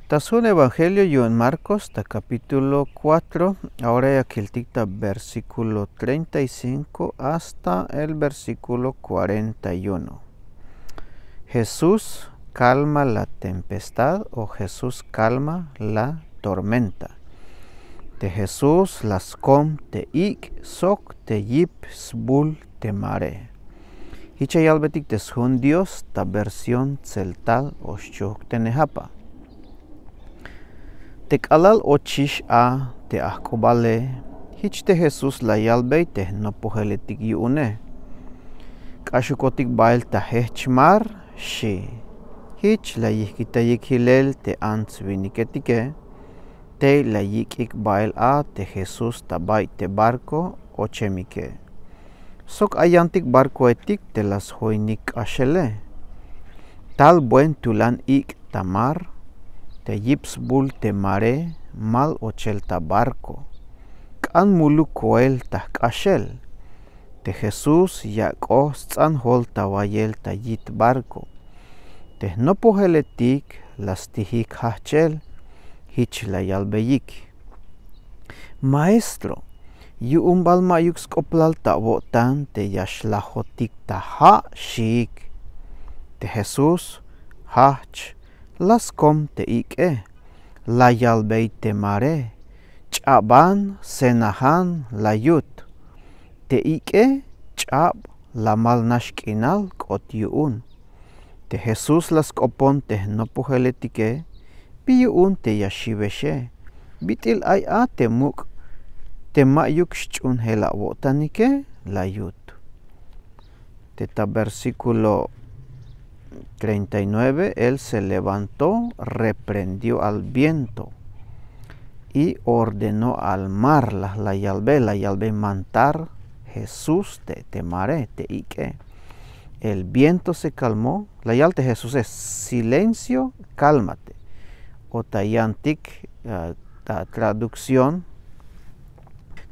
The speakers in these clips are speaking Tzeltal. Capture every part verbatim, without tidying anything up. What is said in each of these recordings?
Ta sjun evangelio yu'un Marcos ta capítulo cuatro, ahora ya kiltik ta versíkulo treinta y cinko hasta el versíkulo cuarenta y uno. Jesús kalma la tempestad o Jesús kalma la tormenta. Te Jesús la skom te ik' sok te yip sbul te mare. Jich ya yalbeytik te sjun Dios ta versión tseltal o xchujk te nejapa. Te k'alal ochix a te ajk'ubale, jich te Jesús la yalbey te jnopojeletik yu'une: K'axukotik bael ta jejch mar, xi'. Jich la yijkitayik jilel te ants-winiketike tey la yik'ik bael a te Jesús ta bay te barko ochemike. Sok ay yantik barkoetik te la sjoinik k'axele. Tal buen tulan ik' ta mar, te yip sbul te mare mal ochel ta barko. K'an muluk koel ta jk'axel. Te Jesús yak'oj sts'anjol ta wayel ta yit barko. Te jnopojeletik la stijik jajch'el, jich la yalbeyik: Maestro, yu'un bal ma'yuk sk'oplal ta awo'tan te ya xlajotik ta ja', xiik. Te Jesús jajch, la skom te ik'e, la yalbey te mare: Ch'aban, senajan, la yut. Te ik'e ch'ab, lamal nax k'inal k'ot yu'un. Te Jesús la sk'opon te jnopojeletike: Bi yu'un te ya xiwexe? Bit'il ay a te muk' te ma'yuk xch'uunjel awo'tanike? La yut. Te ta versíkulo treinta y nueve, él se levantó, reprendió al viento y ordenó al mar. La, la yalbey, la yalbey mandar Jesús te, te mare, te ik'e. El viento se calmó. La yal te Jesúse: Silencio, cálmate. O ta yantik, ah, ta traducción,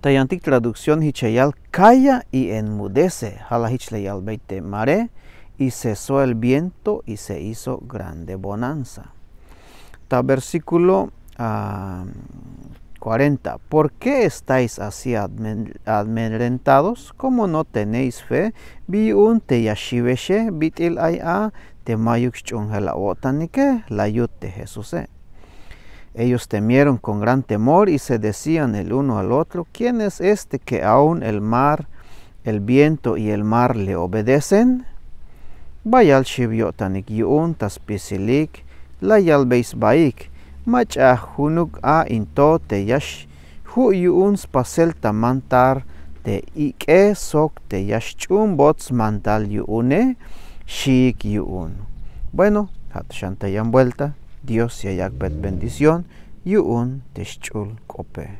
ta yantik traducción jich ya yal: Calla y enmudece. Ja' la jich la yalbey te mare, y cesó el viento y se hizo grande bonanza. Ta versíkulo, ah, cuarenta. ¿Por qué estáis así admen-, amedrentados? ¿Cómo no tenéis fe? Bi yu'un te ya xiwexe? Bit'il ay a te ma'yuk xch'uunjel awo'tanike? La yut te Jesuse. Ellos temieron con gran temor y se decían el uno al otro: ¿Quién es este que aun el mar, el viento y el mar le obedecen? Bayal xiw yo'tanik yu'un ta spisilik la yalbey sbaik: Mach'a junuk a in to te ya xju' yu'un spasel ta mandar te ik'e sok te ya xch'uunbot smandal yu'une, xiik yu'un. Bueno, ja' to xan ta yan buelta. Dios ya yak'bey bendición yu'un te xch'ul k'ope.